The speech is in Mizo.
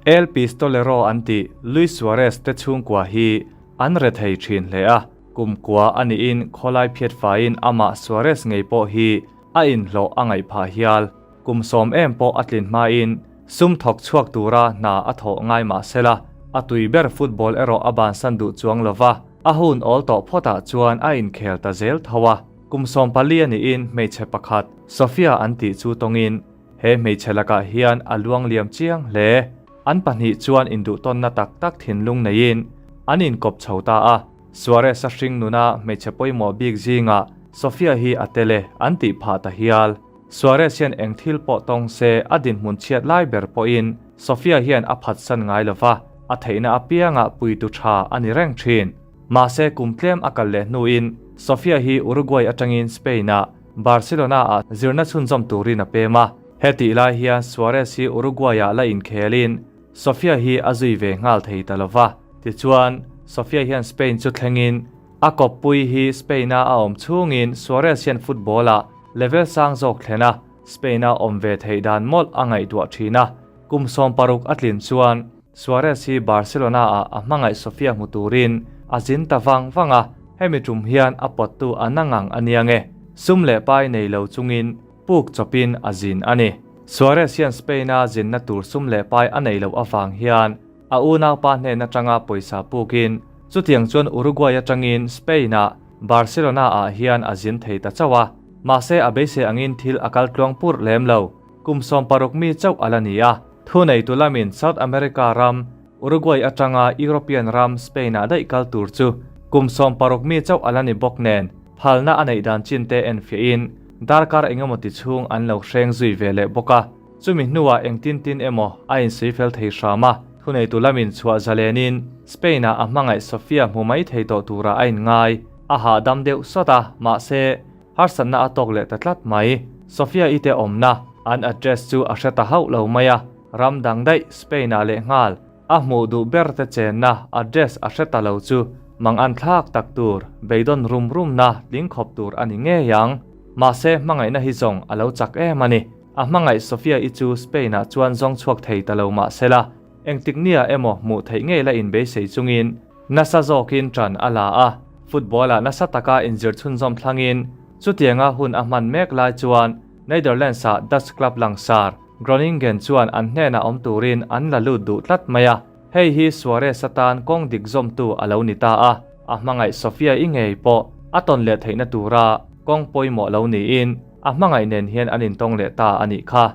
El Pistolero an tih Luis Suarez te chhungkua hi an rethei thin hle a, kumkua a niin khawlai phiat faiin amah Suarez ngei pawh hi a inhlawh a ngaih phah hial. Kum sawm em pawh a tlin hmain sum thawk chhuak tura hna a thawh ngai mah sela, a tui ber football erawh a bansan duh chuang lova, a hun awl tawh phawtah chuan a inkhel ta zel tho a. Kum 14 a niin hmeichhe pakhat Sofia an tih chu tawngin He hmeichhe lakah hian a luang liam chiang hle. An pahnih chuan induhtawnna tak tak thinlung neiin an inkawp chho ta a. Suarez-a hring nuna hmeichhe pawimawh bik zingah Sofia hi a tel e an tih phah ta hial. Suarez hian eng thil pawh tawng se a dinhmun chhiat lai ber pawhin Sofia hian a phatsan ngai lo va, a theihna apiangah puitu tha a ni reng thin. Mahse kum tlem a kal leh hnuin Sofia hi Uruguay atangin Spain-ah Barcelona-ah zirna chhunzawm turin a pem a, hetih lai hian Suarez hi Uruguay-ah la inkhelin Sofia hi a zui ve nghal thei ta lo va. Tichuan, Sofia hian Spain chu thlengin a kawppui hi Spain-a a awm chhungin Suarez hian football-ah level sang zawk thlen a, Spain-a awm ve theih dan mawlh a ngaihtuah thin a. Kum 16 a tlin chuan Suarez hi Barcelona-ah a hmangaih Sofia hmu turin a zin ta vang vang a, hemi tum hian a pawttu a na ngang a nia nge, sum leh pai nei lo chungin puk chawpin a zin a ni. Suarez hian Spain-a zinna tur sum leh pai a neih loh avang hian a unaupa hnen atanga pawisa pukin chutiang chuan Uruguay atangin Spain-ah Barcelona-ah hian a zin thei ta chauh a, mahse a beisei angin thil a kal tluang purh lem lo. Kum 16 mi chauh a la ni a, thuneitu lamin South America ram Uruguay atanga European ram Spain-ah daih kal tur chu kum 16 mi chauh a la ni bawk nen phalna a neih dan chin te enfiahin darkar engemaw ti chhung an lo hreng zui ve leh bawk a. Chumi hnuah engtin tin emaw a insawi fel thei hram a, thuneitu lamin chhuah zalenin Spain-ah a hmangaih Sofia hmu mai thei tawh turah a inngai. A hahdam deuh sawt a, mahse, Harsatna a tawk leh ta tlat mai. Sofia i te awmna, an address chu a hre ta hauh lo mai a, ram dang daih Spain ah lehnghal a hmuh duh ber te chenna address a hre ta lo chu mangan thlak tak tur, beidawn rum rumna tling khawp tur a ni ngei ang. Mahse hmangaihna hi zawng a lo chak em a ni. A hmangaih Sofia i chu Spain ah chuan zawng chhuak thei ta lo mahsela, engtik nia emaw hmuh theih ngei la inbeisei chungin Nasa zawkin ṭan a la a, football-ah nasa taka inzir chhunzawm thlangin chutianga hun a hman mek lai chuan Netherlands-ah Dutch club langsar Groningen chuan an hnenah awm turin an la lut duh tlat mai a, hei hi Suarez atan kawng dik zawmtu a lo ni ta a, a hmangaih Sofia-i ngei pawh a tawn leh theihna tura kawng pawimawh lo niin a hmangaih nen hian an intawng leh ta a nih kha.